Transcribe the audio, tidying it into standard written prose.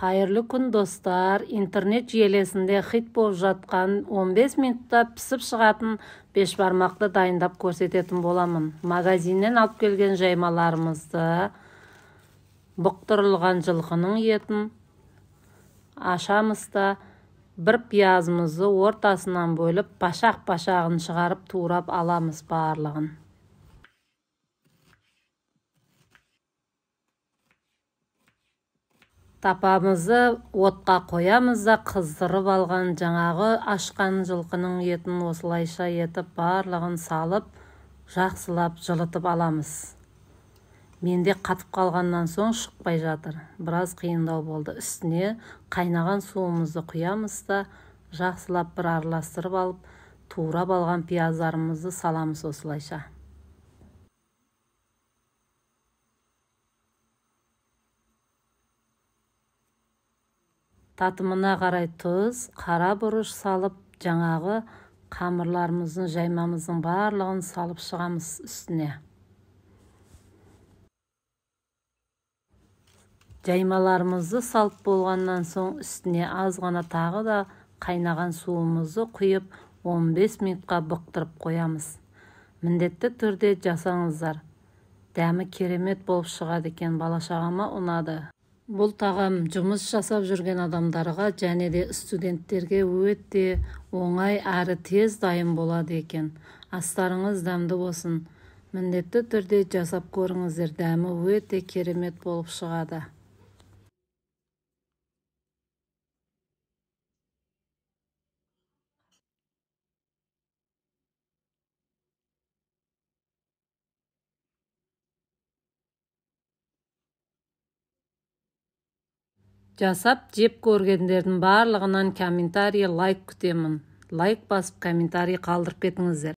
Қайырлы күн, достар! Интернет желісінде хит болып жатқан 15 минутта пісіп шығатын бешбармақты дайындап көрсететін боламын. Магазиннен алып келген жаймаларымызды, бұқтырылған жылқының етін ашамыз да, бір пиязымызды ортасынан бөліп, пашақ-пашағын шығарып турап аламыз барлығын. Тапамызды отқа қоямыз да, қыздырып алған жаңағы ашқан жылқының етін осылайша етіп барлығын салып, жақсылап жылытып аламыз. Менде қатып қалғаннан соң шықпай жатыр. Біраз қиындау болды. Үстіне қайнаған суымызды құямыз да, жақсылап бір араластырып алып, турап алған пияздарымызды саламыз осылайша. Татымына қарай тұз, қара бұрыш салып, жаңағы қамырларымыздың, жаймамыздың барлығын салып шығамыз үстіне. Жаймаларымызды салып болғаннан соң үстіне аз ғана тағы да қайнаған суымызды құйып, 15 минутқа бұқтырып қоямыз. Міндетті түрде жасаңыздар. Дәмі керемет болып шығады екен, бала-шағама ұнады. Бұл тағам жұмыс жасап жүрген адамдарға және де студенттерге өте оңай әрі тез дайын болады екен. Астарыңыз дәмді болсын. Міндетті түрде жасап көріңіздер, дәмі өте керемет болып шығады. Жасап жеп көргендердің барлығынан комментарий, лайк күтемін. Лайк басып комментарий қалдырып кетіңіздер.